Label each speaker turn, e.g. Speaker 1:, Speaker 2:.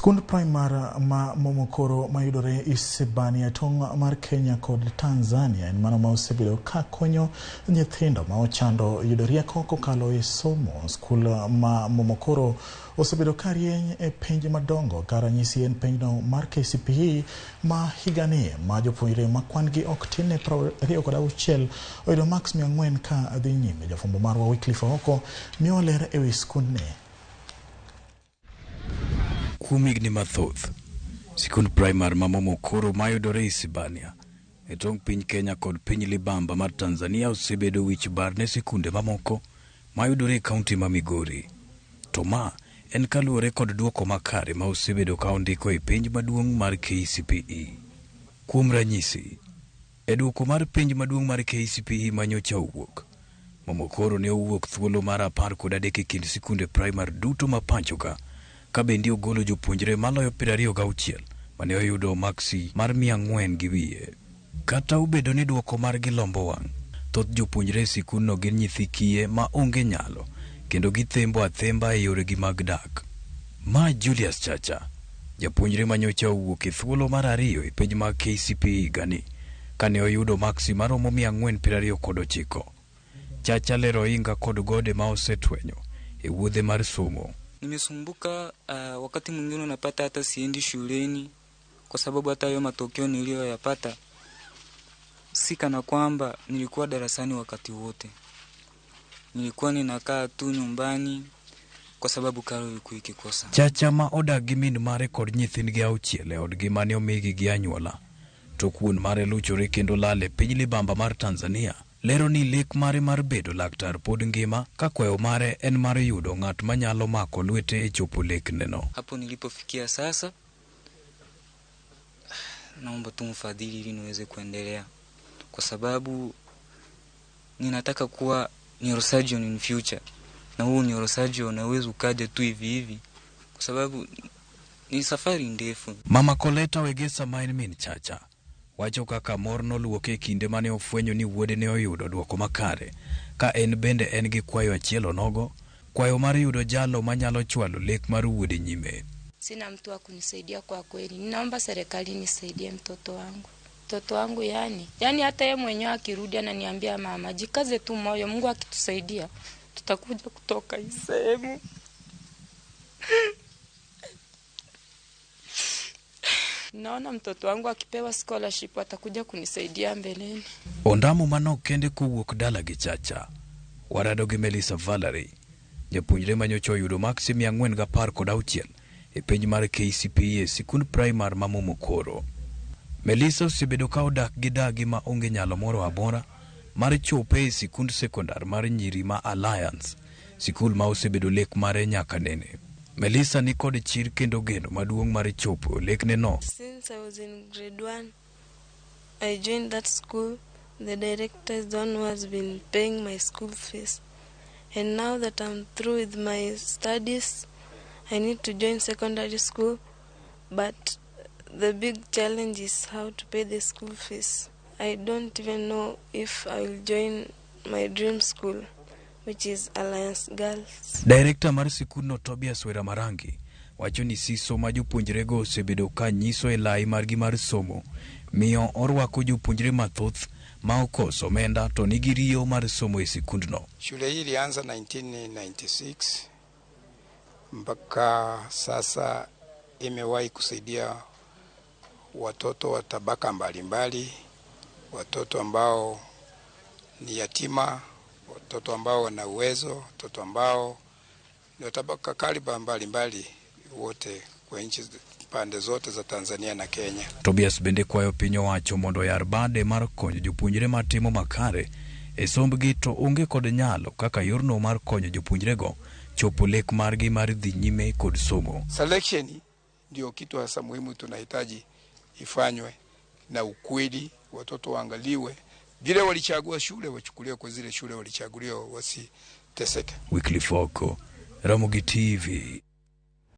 Speaker 1: Skund primar ma Momokoro mayudore Isebania e tong' mar Kenya kod Tanzania en mano ma osebedo ka konyo nyithindo ma ochando yudo rieko kokalo e somo. Skul ma Momokoro osebedo ka rieny e penj madongo ka ranyisi en penjno mar KCPE ma higani ma jopuonjre ma kwan gi ok tin ne 26 oyudo maks 400 ka dhi nyime. Jafwambo marwa Wycliffe Ooko miyowa ler e wi skundni.
Speaker 2: Kuom higni mathoth, sikund primar ma Momokoro mayudore Isebania e tong' piny Kenya kod piny Libamba mar Tanzania osebedo wich bar ne sikunde mamoko mayudore e kaunti ma Migori. To ma en kaluwore kod duoko makare ma osebedo ka ondiko e penj maduong' mar KCPE. Kuom ranyisi, e duoko mar penj maduong' mar KCPE manyocha owuok, Momokoro ne owuok thuolo mar 13 e kind sikunde primar duto ma pacho ka, ka bende ogolo jopuonjre maloyo 26 mane oyudo maksi mar 400 gi wiye. Kata obedo ni duoko margi lombo wang', thoth jopuonjre e sikundno gin nyithi kiye ma onge nyalo kendo githembo athemba e yoregi mag dak. Ma Julius Chacha, japuonjre manyocha owuok e thuolo mar 2 e penj mag KCPE higani, kane oyudo maksi maromo 429. Chacha lero ohinga kod gode ma osetwenyo e wuodhe mar somo.
Speaker 3: Nimesumbuka, wakati mwingine unapata hata siendi shuleni kwa sababu hata hayo matokeo niliyoyapata si kana kwamba nilikuwa darasani wakati wote. Nilikuwa ninakaa tu nyumbani kwa sababu karo ilikuwa ikikosa.
Speaker 2: Chacha ma odak gi min mare kod nyithindgi 6 e odgi mane omigi gi anyuola, tok wuon mare luchore kendo lal e piny Libamba mar Tanzania, lero ni lek mare mar bedo laktar pod ngima ka kwayo mare en mar yudo ng'at manyalo mako lwete e chopo lekneno.
Speaker 3: Hapo nilipofikia sasa, naomba tu mfadhili ili niweze kuendelea, kwa sababu ninataka kuwa neurosurgeon in future, na huu neurosurgeon hauwezi ukaja tu hivi hivi, kwa sababu ni safari ndefu.
Speaker 2: Mama Koleta Wegesa ma en min Chacha wacho kaka mor noluoke e kinde mane ofwenyo ni wuode ne oyudo duoko makare, ka en bende en gi kwayo achiel onogo, kwayo mar yudo jalo manyalo chwalo lek mar wuode nyime.
Speaker 4: Sina mtu wa kunisaidia kwa kweli. Ninaomba serikali nisaidie mtoto wangu. Mtoto wangu yani hata yeye mwenyewe akirudi ananiambia mama, jikaze tu moyo, Mungu akitusaidia tutakuja kutoka hii sehemu. Naona mtoto wangu akipewa scholarship atakuja kunisaidia mbeleni.
Speaker 2: Ondamo manok kende kowuok dala gi Chacha, warado gi Melissa Valerie, japuonjre manyocha oyudo maksi 416 e penj mar KCPE e sikund primar ma Momokoro. Melissa osebedo ka odak gi dagi ma onge nyalo moro amora mar chope e sikund sekondar mar nyiri ma Alliance, sikul ma osebedo lek mare nyaka nene. Melissa ni kod chir kendo geno maduong' mar chopo lekne no.
Speaker 5: Since I was in grade 1, I joined that school. The director is the one who has been paying my school fees. And now that I'm through with my studies, I need to join secondary school, but the big challenge is how to pay the school fees. I don't even know if I will join my dream school, which is Alliance Girls.
Speaker 2: Director mar sikundno Tobias Wera Marangi wacho ni siso ma jopuonjrego osebedo ka nyiso e lai margi mar somo miyo orwako jopuonjre mathoth ma okoso omenda to nigi riyo mar somo e sikundno.
Speaker 6: Shule hii ilianza 1996 mpaka sasa imewahi kusaidia watoto wa tabaka mbalimbali, watoto ambao ni yatima, watoto ambao wana uwezo, watoto ambao ni tabaka kaliba mbalimbali, wote kwa nchi pande zote za Tanzania na Kenya.
Speaker 2: Tobias bende kwayo piny owacho mondo oyar bade mar konyo jopuonjre matimo makare e sombgi to onge kod nyalo kaka yorno mar konyo jopuonjrego chopo lek margi mar dhi nyime kod somo.
Speaker 6: Selection ndio kitu hasa muhimu tunahitaji ifanywe na ukweli, watoto waangaliwe vile walichagua shule, wachukuliwe kwa zile shule walichaguliwa, wasiteseke.
Speaker 2: Wycliffe Ooko, Ramogi TV.